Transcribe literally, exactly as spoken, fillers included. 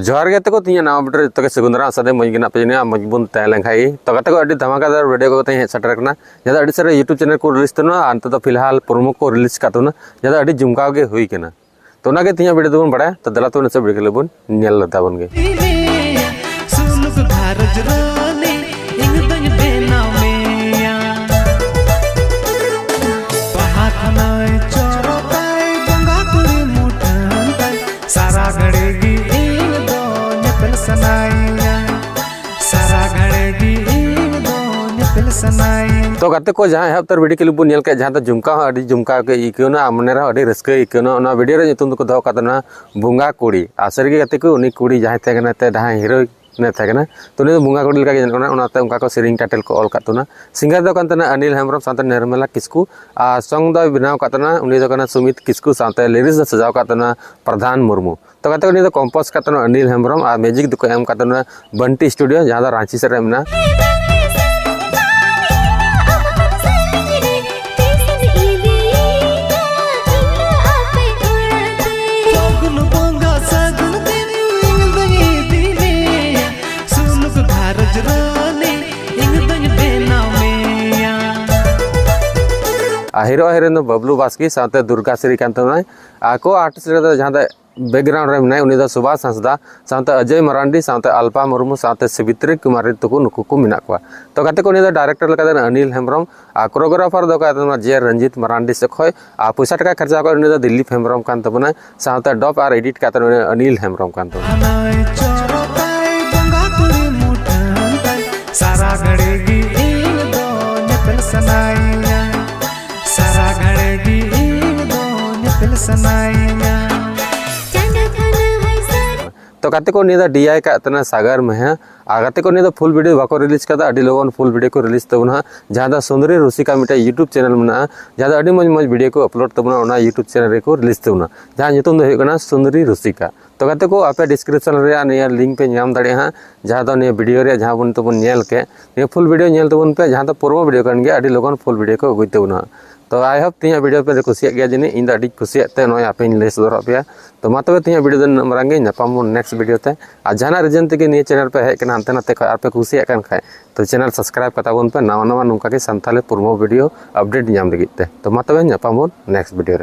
ᱡᱚᱦᱟᱨ ᱜᱮ ᱜᱟᱛᱮ ᱠᱚ, ᱛᱤᱦᱤᱧᱟᱜ ᱱᱟᱣᱟ ᱵᱷᱤᱰᱤᱭᱳ ᱨᱮ ᱡᱚᱛᱚ ᱜᱮ ᱥᱟᱹᱜᱩᱱ ᱫᱟᱨᱟᱢ᱾ ᱟᱥᱟ ᱫᱟᱹᱧ ᱢᱚᱡᱽ ᱜᱮ ᱢᱮᱱᱟᱜ ᱯᱮᱭᱟ, ᱟᱨ ᱢᱚᱡᱽ ᱵᱚᱱ ᱛᱟᱦᱮᱸ ᱞᱮᱱ ᱠᱷᱟᱡ ᱜᱮ᱾ ᱛᱚ ᱜᱟᱛᱮ ᱠᱚ, ᱟᱹᱰᱤ ᱫᱷᱟᱢᱟᱠᱟᱫᱟᱨ ᱵᱷᱤᱰᱤᱭᱳ ᱠᱚ ᱛᱮᱦᱮᱧ ᱦᱮᱡ ᱥᱮᱴᱮᱨ ᱠᱟᱱᱟ᱾ ᱡᱟᱦᱟᱸ ᱫᱚ ᱟᱹᱰᱤ ᱥᱟᱨᱟ YouTube ᱪᱮᱱᱮᱞ ᱠᱚ ᱨᱤᱞᱤᱡᱽ ᱛᱟᱦᱮᱱᱟ, ᱟᱨ ᱱᱤᱛᱚᱜ ᱫᱚ ᱯᱷᱤᱞᱦᱟᱞ ᱯᱨᱳᱢᱳ ᱠᱚ ᱨᱤᱞᱤᱡᱽ ᱠᱟᱜ ᱛᱟᱵᱚᱱᱟ, ᱡᱟᱦᱟᱸ ᱫᱚ ᱟᱹᱰᱤ ᱡᱚᱢᱠᱟᱣ ᱜᱮ ᱦᱩᱭ ᱠᱟᱱᱟ᱾ ᱛᱚ ᱚᱱᱟᱜᱮ ᱛᱮᱦᱮᱧᱟᱜ ᱵᱷᱤᱰᱤᱭᱳ ᱫᱚᱵᱚᱱ ᱵᱟᱲᱟᱭᱟ᱾ ᱛᱚ ᱫᱮᱞᱟ ᱛᱚᱵᱮ ᱱᱟᱥᱮ ᱵᱷᱤᱰᱤᱭᱳ ᱠᱷᱟᱹᱞᱤ ᱵᱚᱱ ᱧᱮᱞ ᱞᱮ ᱛᱟᱵᱚᱱ ᱜᱮ᱾ ᱥᱩᱱᱩᱠ ᱜᱷᱟᱨᱚᱸᱡᱽ ᱨᱟᱹᱱᱤ ᱤᱧ ᱫᱚᱧ ᱵᱮᱱᱟᱣ ᱢᱮᱭᱟ᱾ ᱵᱟᱦᱟ ᱠᱷᱚᱱᱟᱭ ᱪᱚᱨᱚᱛᱟᱭ ᱵᱚᱸᱜᱟ ᱠᱩᱲᱤ ᱢᱩᱴᱷᱟᱹᱱ ᱛᱟᱭ, ᱥᱟᱨᱟ ᱜᱷᱟᱹᱲᱤ ᱜᱮ ᱤᱧ ᱫᱚ ᱧᱮᱯᱮᱞ ᱥᱟᱱᱟᱭᱤᱧᱟ᱾ ᱥᱟᱨᱟ ᱜᱷᱟᱹᱲᱤ ᱜᱮ ᱤᱧ ᱫᱚ ᱧᱮᱯᱮᱞ ᱥᱟᱱᱟᱭᱤᱧᱟ᱾ ᱛᱚ ᱜᱟᱛᱮ ᱠᱚ, ᱡᱟᱦᱟᱸ ᱮᱦᱚᱵ ᱩᱛᱟᱹᱨ ᱵᱷᱤᱰᱤᱭᱳ ᱠᱷᱟᱹᱞᱤ ᱵᱚᱱ ᱧᱮᱞ ᱠᱮᱫ, ᱡᱟᱦᱟᱸ ᱫᱚ ᱡᱚᱢᱠᱟᱣ ᱦᱚᱸ ᱟᱹᱰᱤ ᱡᱚᱢᱠᱟᱣ ᱜᱮ ᱟᱹᱭᱠᱟᱹᱣᱱᱟ, ᱟᱨ ᱢᱚᱱᱮ ᱨᱮᱦᱚᱸ ᱟᱹᱰᱤ ᱨᱟᱹᱥᱠᱟᱹ ᱟᱹᱭᱠᱟᱹᱣᱱᱟ᱾ ᱚᱱᱟ ᱵᱷᱤᱰᱤᱭᱳ ᱨᱮ ᱧᱩᱛᱩᱢ ᱫᱚᱠᱚ ᱫᱚᱦᱚ ᱟᱠᱟᱫ ᱛᱟᱦᱮᱱᱟ ᱵᱚᱸᱜᱟ ᱠᱩᱲᱤ᱾ ᱟᱨ ᱥᱟᱹᱨᱤᱜᱮ ᱜᱟᱛᱮ ᱠᱚ, ᱩᱱᱤ ᱠᱩᱲᱤ ᱡᱟᱦᱟᱸᱭ ᱛᱟᱦᱮᱸ ᱠᱟᱱᱟ, ᱛᱮ ᱡᱟᱦᱟᱸᱭ ᱦᱤᱨᱳᱭᱤᱱ ᱮ ᱛᱟᱦᱮᱸ ᱠᱟᱱᱟ, ᱛᱚ ᱩᱱᱤ ᱫᱚ ᱵᱚᱸᱜᱟ ᱠᱩᱲᱤ ᱞᱮᱠᱟ ᱜᱮ ᱧᱮᱞᱚᱜ ᱠᱟᱱᱟ᱾ ᱚᱱᱟᱛᱮ ᱚᱱᱠᱟ ᱠᱚ ᱥᱮᱨᱮᱧ ᱴᱟᱭᱴᱮᱞ ᱠᱚ ᱚᱞ ᱠᱟᱜ ᱛᱟᱦᱮᱱᱟ᱾ ᱥᱤᱝᱜᱟᱨ ᱫᱚ ᱠᱟᱱ ᱛᱟᱦᱮᱱᱟ ᱚᱱᱤᱞ ᱦᱮᱢᱵᱨᱚᱢ ᱥᱟᱶᱛᱮ ᱱᱤᱨᱢᱚᱞᱟ ᱠᱤᱥᱠᱩ, ᱟᱨ ᱥᱚᱝ ᱫᱚᱭ ᱵᱮᱱᱟᱣ ᱠᱟᱜ ᱛᱟᱦᱮᱱᱟ, ᱩᱱᱤ ᱫᱚ ᱠᱟᱱᱟ ᱥᱩᱢᱤᱛ ᱠᱤᱥᱠᱩ, ᱥᱟᱶᱛᱮ ᱞᱤᱨᱤᱠᱥ ᱫᱚ ᱥᱟᱡᱟᱣ ᱠᱟᱜ ᱛᱟᱦᱮᱱᱟ ᱯᱨᱚᱫᱷᱟᱱ ᱢᱩᱨᱢᱩ᱾ ᱛᱚ ᱜᱟᱛᱮ ᱠᱚ, ᱩᱱᱤ ᱫᱚ ᱠᱚᱢᱯᱳᱡᱽ ᱠᱟᱜ ᱛᱟᱦᱮᱱᱟ ᱚᱱᱤᱞ ᱦᱮᱢᱵᱨᱚᱢ, ᱟᱨ ᱢᱤᱣᱡᱤᱠ ᱫᱚᱠᱚ ᱮᱢ ᱠᱟᱜ ᱛᱟᱦᱮᱱᱟ ᱵᱟᱱᱴᱤ ᱥᱴᱩᱰᱤᱭᱳ, ᱡᱟᱦᱟᱸ ᱫᱚ ᱨᱟᱸᱪᱤ ᱥᱮᱫ ᱨᱮ ᱢᱮᱱᱟᱜᱼᱟ᱾ ᱯᱷᱟᱹᱜᱩᱱ ᱵᱚᱸᱜᱟ ᱥᱟᱹᱜᱩᱱ ᱫᱤᱱ ᱤᱧ ᱫᱚᱧ ᱤᱫᱤ ᱢᱮᱭᱟ, ᱥᱩᱱᱩᱠ ᱜᱷᱟᱨᱚᱸᱡᱽ ᱨᱟᱹᱱᱤ ᱤᱧ ᱫᱚᱧ ᱵᱮᱱᱟᱣ ᱢᱮᱭᱟ᱾ ᱟᱨ ᱦᱤᱨᱳ ᱟᱨ ᱦᱤᱨᱳᱭᱤᱱ ᱫᱚ ᱵᱟᱵᱞᱩ ᱵᱟᱥᱠᱮ ᱥᱟᱶᱛᱮ ᱫᱩᱨᱜᱟ ᱥᱨᱤ ᱠᱟᱱ ᱛᱟᱵᱚᱱᱟᱭ᱾ ᱟᱨ ᱠᱳ ᱟᱨᱴᱤᱥᱴ ᱨᱮᱫᱚ ᱡᱟᱦᱟᱸ ᱫᱚ ᱵᱮᱠᱜᱨᱟᱣᱩᱱᱰ ᱨᱮ ᱢᱮᱱᱟᱭ, ᱩᱱᱤ ᱫᱚ ᱥᱩᱵᱷᱟᱥ ᱦᱟᱸᱥᱫᱟ ᱥᱟᱶᱛᱮ ᱚᱡᱚᱭ ᱢᱟᱨᱟᱱᱰᱤ ᱥᱟᱶᱛᱮ ᱟᱞᱯᱟ ᱢᱩᱨᱢᱩ ᱥᱟᱶᱛᱮ ᱥᱟᱵᱤᱛᱨᱤ ᱠᱩᱢᱟᱨᱤ ᱛᱟᱠᱚ, ᱱᱩᱠᱩ ᱠᱚ ᱢᱮᱱᱟᱜ ᱠᱚᱣᱟ᱾ ᱛᱚ ᱜᱟᱛᱮ ᱠᱚ, ᱩᱱᱤ ᱫᱚ ᱰᱟᱭᱨᱮᱠᱴᱚᱨ ᱞᱮᱠᱟᱛᱮ ᱚᱱᱤᱞ ᱦᱮᱢᱵᱨᱚᱢ, ᱟᱨ ᱠᱳᱨᱤᱭᱳᱜᱨᱟᱯᱷᱟᱨ ᱫᱚ ᱠᱟᱱ ᱛᱟᱵᱚᱱᱟ ᱡᱮ ᱨᱚᱧᱡᱤᱛ ᱢᱟᱨᱟᱱᱰᱤ ᱥᱮᱫ ᱠᱷᱚᱡ, ᱟᱨ ᱯᱚᱭᱥᱟ ᱴᱟᱠᱟ ᱠᱷᱚᱨᱪᱟ ᱠᱚ ᱩᱱᱤ ᱫᱚ ᱫᱤᱞᱤᱯ ᱦᱮᱢᱵᱨᱚᱢ ᱠᱟᱱ ᱛᱟᱵᱚᱱᱟᱭ, ᱥᱟᱶᱛᱮ ᱰᱚᱵ ᱟᱨ ᱮᱰᱤᱴ ᱠᱟᱛᱮ ᱩᱱᱤ ᱚᱱᱤᱞ ᱦᱮᱢᱵᱨᱚᱢ ᱠᱟᱱ ᱛᱟᱵᱚᱱᱟ᱾ ᱟᱱᱟᱭ ᱪᱚᱨᱚᱛᱟᱭ ᱵᱚᱸᱜᱟ ᱠᱩᱲᱤ ᱢᱩᱴᱷᱟᱹᱱ ᱛᱟᱭ, ᱥᱟᱨᱟ ᱜᱷᱟᱹᱲᱤ ᱜᱮ ᱤᱧ ᱫᱚ ᱧᱮᱯᱮᱞ ᱥᱟᱱᱟᱭᱤᱧᱟ, ᱥᱟᱨᱟ ᱜᱷᱟᱹᱲᱤ ᱜᱮ ᱤᱧ ᱫᱚ ᱧᱮᱯᱮᱞ ᱥᱟᱱᱟᱭᱤᱧᱟ᱾ ᱪᱟᱸᱫᱚ ᱠᱷᱟᱱ ᱦᱚᱭ ᱥᱟᱨ ᱛᱚ ᱜᱟᱛᱮ ᱠᱚ, ᱱᱤᱭᱟᱹ ᱫᱚ ᱰᱤ ᱟᱭ ᱠᱟᱜ ᱛᱟᱦᱮᱱᱟ ᱥᱟᱜᱟᱨ ᱢᱮᱦᱟ᱾ ᱟᱨ ᱜᱟᱛᱮ ᱠᱚ, ᱱᱤᱭᱟᱹ ᱫᱚ ᱯᱷᱩᱞ ᱵᱷᱤᱰᱤᱭᱳ ᱵᱟᱠᱚ ᱨᱤᱞᱤᱡᱽ ᱠᱟᱫᱟ, ᱟᱹᱰᱤ ᱞᱚᱜᱚᱱ ᱯᱷᱩᱞ ᱵᱷᱤᱰᱤᱭᱳ ᱠᱚ ᱨᱤᱞᱤᱡᱽ ᱛᱟᱵᱚᱱᱟ ᱦᱟᱸᱜ, ᱡᱟᱦᱟᱸ ᱫᱚ ᱥᱩᱱᱫᱨᱤ ᱨᱩᱥᱤᱠᱟ ᱢᱤᱫᱴᱮᱡ YouTube ᱪᱮᱱᱮᱞ ᱢᱮᱱᱟᱜᱼᱟ, ᱡᱟᱦᱟᱸ ᱫᱚ ᱟᱹᱰᱤ ᱢᱚᱡᱽ ᱢᱚᱡᱽ ᱵᱷᱤᱰᱤᱭᱳ ᱠᱚ ᱟᱯᱞᱳᱰ ᱛᱟᱵᱚᱱᱟ, ᱚᱱᱟ YouTube ᱪᱮᱱᱮᱞ ᱨᱮᱠᱚ ᱨᱤᱞᱤᱡᱽ ᱛᱟᱵᱚᱱᱟ, ᱡᱟᱦᱟᱸ ᱧᱩᱛᱩᱢ ᱫᱚ ᱦᱩᱭᱩᱜ ᱠᱟᱱᱟ ᱥᱩᱱᱫᱨᱤ ᱨᱩᱥᱤᱠᱟ᱾ ᱛᱚ ᱜᱟᱛᱮ ᱠᱚ, ᱟᱯᱮ ᱰᱤᱥᱠᱨᱤᱯᱥᱚᱱ ᱨᱮᱭᱟᱜ ᱱᱤᱭᱟᱹ ᱞᱤᱝᱠ ᱯᱮ ᱧᱟᱢ ᱫᱟᱲᱮᱭᱟᱜᱼᱟ ᱦᱟᱸᱜ, ᱡᱟᱦᱟᱸ ᱫᱚ ᱱᱤᱭᱟᱹ ᱵᱷᱤᱰᱤᱭᱳ ᱨᱮᱭᱟᱜ ᱡᱟᱦᱟᱸ ᱵᱚᱱ ᱱᱤᱛᱚᱜ ᱵᱚᱱ ᱧᱮᱞ ᱠᱮᱫ, ᱱᱤᱭᱟᱹ ᱯᱷᱩᱞ ᱵᱷᱤᱰᱤᱭᱳ ᱧᱮᱞ ᱛᱟᱵᱚᱱ ᱯᱮ, ᱡᱟᱦᱟᱸ ᱫᱚ ᱯᱨᱳᱢᱳ ᱵᱷᱤᱰᱤᱭᱳ ᱠᱟᱱ ᱜᱮᱭᱟ, ᱟᱹᱰᱤ ᱞᱚᱜᱚᱱ ᱯᱷᱩᱞ ᱵᱷᱤᱰᱤᱭᱳ ᱠᱚ ᱟᱹᱜᱩᱭ ᱛᱟᱵᱚᱱᱟ ᱦᱟᱸᱜ᱾ ᱛᱚ I hope ᱛᱮᱦᱮᱧᱟᱜ video ᱯᱮ ᱠᱩᱥᱤᱭᱟᱜ ᱜᱮᱭᱟ ᱡᱟᱹᱱᱤᱡ, ᱤᱧ ᱫᱚ ᱟᱹᱰᱤᱧ ᱠᱩᱥᱤᱭᱟᱜ ᱛᱮ ᱱᱚᱜᱼᱚᱭ ᱟᱯᱮᱧ ᱞᱟᱹᱭ ᱥᱚᱫᱚᱨᱟᱜ ᱯᱮᱭᱟ᱾ ᱛᱚ ᱢᱟ ᱛᱚᱵᱮ ᱛᱮᱦᱮᱧᱟᱜ video ᱫᱚ ᱱᱤᱱᱟᱹᱜ ᱢᱟᱨᱟᱝ ᱜᱮ, ᱧᱟᱯᱟᱢ ᱵᱚᱱ next video ᱛᱮ᱾ ᱟᱨ ᱡᱟᱦᱟᱱᱟᱜ reason ᱛᱮᱜᱮ ᱱᱤᱭᱟᱹ channel ᱯᱮ ᱦᱮᱡ ᱠᱟᱱᱟ ᱦᱟᱱᱛᱮ ᱱᱟᱛᱮ ᱠᱷᱚᱱ ᱟᱨ ᱯᱮ ᱠᱩᱥᱤᱭᱟᱜ ᱠᱟᱱ ᱠᱷᱟᱡ, ᱛᱚ channel subscribe ᱠᱟᱛᱟ ᱵᱚᱱ ᱯᱮ, ᱱᱟᱣᱟ ᱱᱟᱣᱟ ᱱᱚᱝᱠᱟ ᱜᱮ ᱥᱟᱱᱛᱟᱞᱤ ᱯᱨᱳᱢᱳ video update ᱧᱟᱢ ᱞᱟᱹᱜᱤᱫ ᱛᱮ᱾ ᱛᱚ ᱢᱟ ᱛᱚᱵᱮ ᱧᱟᱯᱟᱢ ᱵᱚᱱ next video ᱨᱮ᱾